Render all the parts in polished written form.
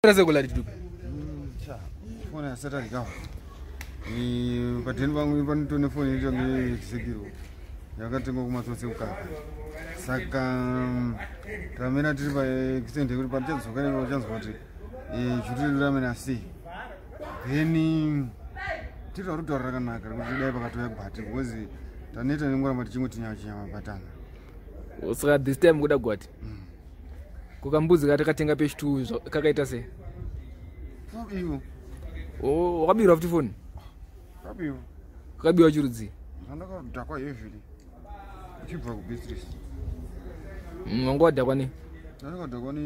Rasekulati dupe. Foni asati arikawa padheni pangu panotone foni inoita ngesekiro yakatengwa kumatsotsi kukaka. Saka tamena tiri paextend yekuti patichadzoka nechanzwa kuti chutiri ramena sei, then tiri tauri rakanaka rekuti dai pakatouya gwati, because taneta nengoramba tichingoti chinyama batana. Saka this time kuda gwati. Kukambudzi katakatenga page 2 kakaita sei? Ivo. Oh, wakabirwa futi foni? Kabiwa. Kakabiwa chirudzi? Zvandakadhakwa heavily uchibva kubusiness. Wanga wadhakwa nei? Ndakadhakwa ne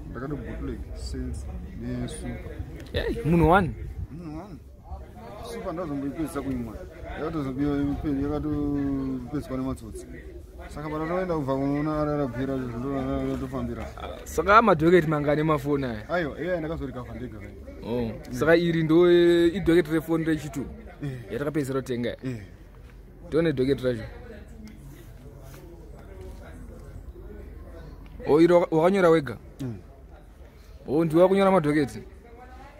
ndakada bootleg sense nesuper. Hey, munhu one. Munhu wani super ndazomboipedzisa kuimwa, yakatozobiwa, yakatopedzwa nematsotsi. Saka patatoenda kubva kunoona ararabhira zvondotofambira. Saka madhoketi mangani emafoni aya? Aiwa, iya ndakazorikavha ndega kai. Oh, saka iri ndo idhoketi refoni rechitu yatakapedzisira kutenga. Tione dhoketi racho. O, iro wakanyora wega? O, ndiwe wakunyora madhoketi?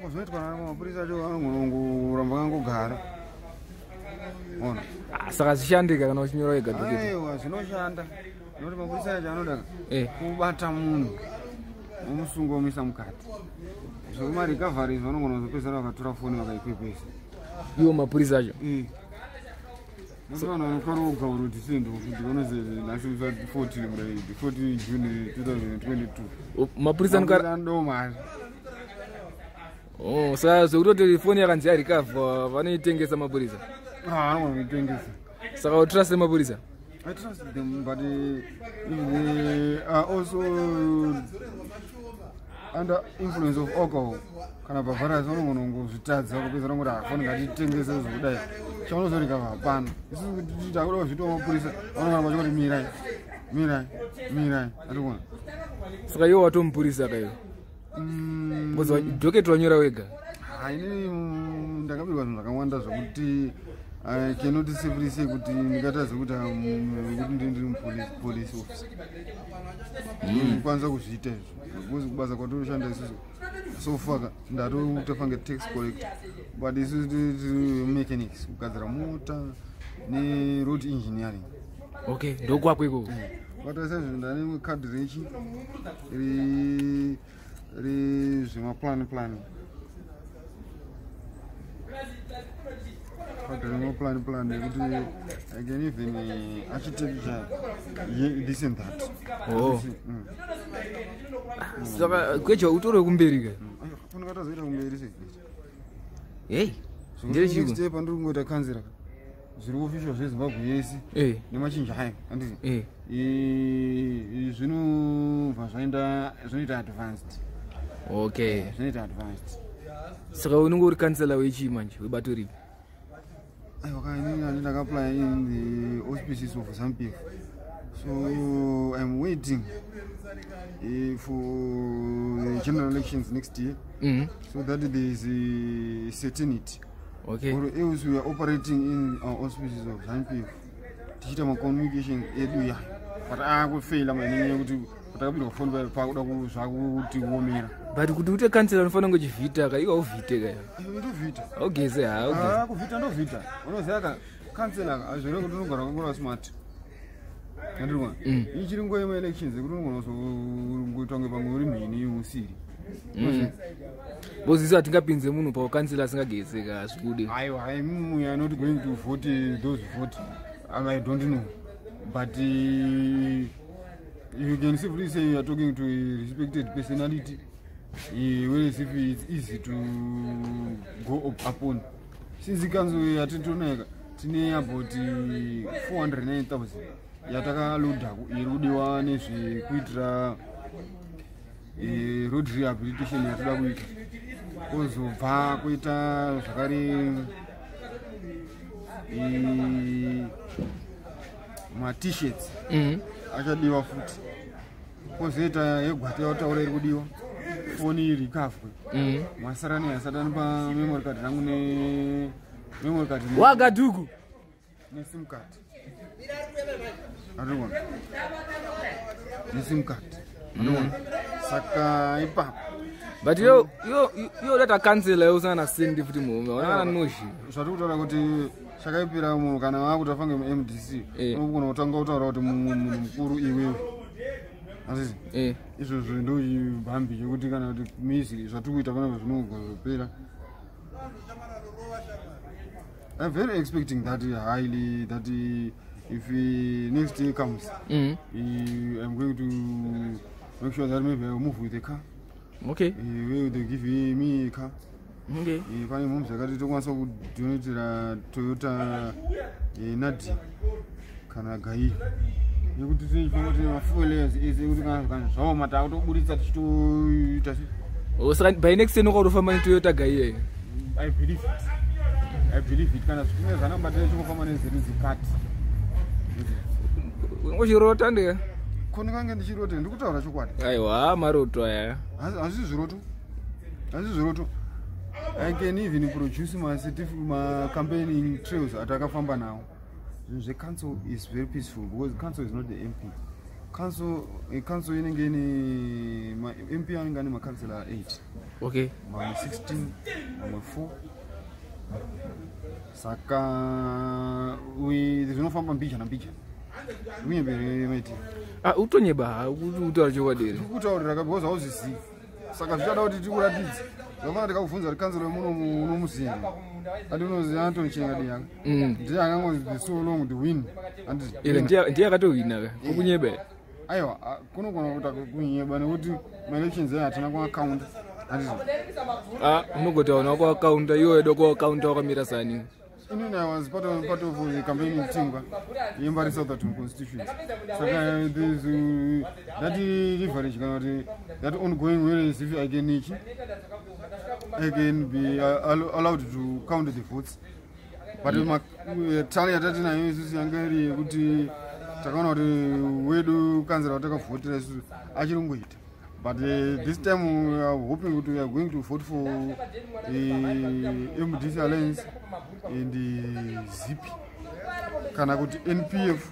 Zvinoitwa mapurisa acho anongoramba kangogara ona. Ah, saka zvishandika kana uchinyora wega dhoketi? Aiwa, zvinoshanda nokuti mapurisa acho anoda kubata munhu omusunga omuisa mukati. Zvekumarecoveries vanogona kuzopedzisira vakatora foni vakaipepesa. Iwo mapurisa acho? Nokuti vanhu vanofanira kugaura kuti sendo kuti vanozi nhasi 14 muraidi 14 June 2022. O, mapurisa anokara anodawo mari. Oh, saka zvekutoti foni yakanzi yarecover vanoitengesa mapurisa? Anogona kuitengesa. Saka utrust mapurisa? I trust them, but if they are also under influence of alcohol kana bhavharas, vanogona kungozvitadza kupedzera ngoti hafoni ngatitengese zvokudai, chaunozorikava hapana. Isusu takuda kuzviitawo mapurisa vanogona vachingoti mirai, mirai, mirai, atikona. Saka iwo watomupurisa kaiwo? Because dhoketi wanyora wega. Haini ndakabirwa zvinhu zvakawanda zvokuti I cannot safely say kuti ndingatadza kuti kuti ndiri police officer ndikwanisa kuzviita izvo, because kubasa kwatinoshanda isusu so far ka ndatofange tax collector, but isusu tiri mechanics, kugadzira mota neroad engineering. Okay, ndokwako ikoko. Kwataisa izvo ndane kadhi rechi rezvemaplan plan, kadhi remaplan plan ekuti I can even architecture this and that. Oh. Saka kwecha utore kumberi ka? Funga kumberi sei? Hei, ndere Next year pandiri kungoita kanzira zviri official zveZimbabwe yese nemachinja ayo, handiti? Zvinobva zvaenda zvinoita advanced. Zvinoita advanced. Saka unenge uri kansela wechii manje, webato ripi? Aiwa, kainini ndakaapply in the auspices of ZANU-PF, so I'm waiting for the general elections next year so that there is a certainty, or else we are operating in our auspices of ZANU-PF tichiita macommunication edu yayo, but akufeila mainini yekuti patakabirwa foni payo pakuda zvakutiomera. But kuti uite kansela unofanira kunge uchivhita ka, iwe hauvhite ka? Ndovhita. Augeze, haugeze. Ah, kuvhita ndovhita. Unoziva ka kansela azvore kuti unogara wakangora smart, andirikuona. Ichiri nguva yemaelections yekuti unogona kuzoita kunge pamwe uri mhini usiri. Because isu hatingapinze munhu paukansela asingageze ka, hazvikude. Aiwa, we are not going to vote those vote, I don't know, but you can simply say you are talking to a respected personality, whereas if it's easy to go up upon since kanzo yatitonaika tine about 409,000 yatakaloda iri kudiwa nezvekuitira road rehabilitation yatoda kuita, kozobva kuita zvakare maT-shirts achadiwa futi, kozoita yegwati yataura iri kudiwa, foni iri ikavhwe, masarani asatani pamemory card rangu nememory card Wagadugu. Nesim card, arikuona, nesim card, arikuona. Saka ipapo But yo data kansela yo usana nasendi futi muhome unakana nozhi. Zvatiri kutaura kuti chakaipira munhu kana waakuti afange muMDC, unogona kutanga kutaura kuti mumwe munhu mukuru iwewe, asizi? Izvozvo ndo chibhambi chekuti kana kuti music zvatiri kuita panapa zvinogozopera. I'm very expecting that highly, that if next year comes, I'm going to make sure that maybe I will move with a car. Where they give me a car. Pane mhomzi yakati tokwanisa kudonatira Toyota Nadia kana Gaia, yekuti tichifanira kuti mafuel ese ekuti kana zvaoma takutoburitsa tichitoita se. Oh, saka by next year unokatofamba neToyota Gaia? I believe it, I believe it. Kana zvitinge zvanambatira chingofamba nezerezikati. Ungochirota ndika. Koni kange ndichirota, ndikutaura chokwadi. Aiwa, maroto aya. Hazisi zviroto, hazisi zviroto. I can even produce macampaigning trails atakafamba nawo. Zvinhu zvecouncil is very peaceful because council is not the MP. Council, council inenge ine MP, anenge ane macouncillor 8, mamwe 16, mamwe 4. Saka zvinofamba mbijana mbijana. Unyembere maiti. Ah, utonyeba kuti utaura chokwadi here? Kutaurira ka, because hauzvizivi, saka zvichada kuti tikuratidze. Zvafana tikakubvunza kuti kanzuro yemuno unomuziva, ati unoziva Antony Chengadiyaka? Ndiye akangozi so long the win. Ire ndiye akatohwina ka, kukunyeba? Aiwa, kunogona kuita kunyeba nekuti maelections aya hatina kuakaunda, handiti? Ah, unogotaura wako akaunda, iwe wedo kuakaunda wakamira sani? Inini I was part of the campaigning team ka yeMbare Southerton constituency. Saka there's that leverage kana kuti that ongoing, whereas if I can ichi I can be allowed to count the votes, but tally yatati nayo isusu yanga iri yekuti takaona kuti wedu kanzera watakavhotera isusu achiri kungoita. But this time we are hoping kuti we are going to vote for MDC Alliance and ZIP kana kuti NPF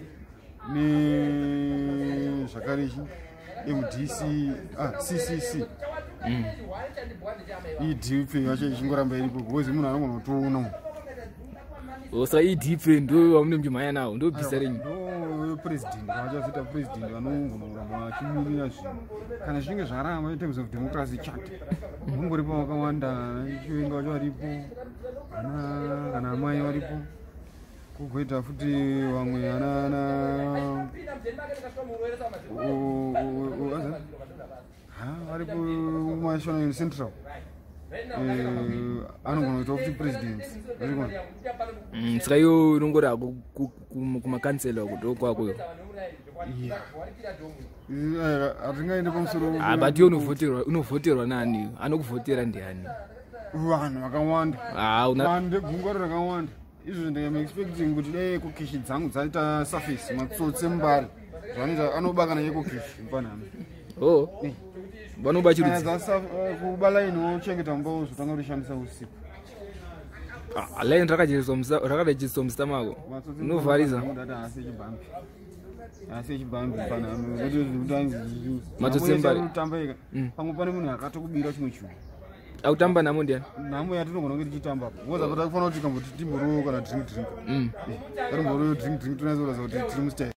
nezvakare ichi MDC, ah, CCC. EDP yacho ichingoramba iripo because munhu anogona kutoona. Saka EDP ndo vamune muchimhanya nawo, ndo bhisa renyu? Ndo president vachazoita president vanogona kuramba vachimirira zvinhu kana zvichinge zvaramba in terms of democracy chart. Vongoripo vakawanda, Chiwenga vacho varipo, ana kana amai varipo, kugoita futi vamwe ana ha varipo kuMashonaland Central. Anogona kuita futi president, varikona. Saka iwe unongori hako kumakansela uko, ndokwako iwe? Hatingaende pamusoro. Ah, but iwe unovhoterwa nani? Anokuvhotera ndiani? Vanhu vakawanda. Ah, una Vanhu ndegungwaro rakawanda. Izvozvo ndikam expecting kuti dai EcoCash dzangu dzaita surface, matsotsi emuMbare zvanoita anoba kana EcoCash mupanhano. Oh, vanoba chirudzi? Kuba line, wochengeta mumba, wozotanga kurishandisa usiku. Ah, line rakaregisterwa muzita mako, unovharisa. Haasi echibhambi, haasi echibhambi mupanhano. Matsotsi eMbare. Tamba ika pamwe pane munhu akatokubira chimwe chinhu. Akutamba namo ndiani? Nhamo yatinogona kunge tichitamba apo, because apa takufanira kuti kamboti timborowo kana drink drink. Karimborowo drink drink, tonatsoratidza kuti tiri mustyle.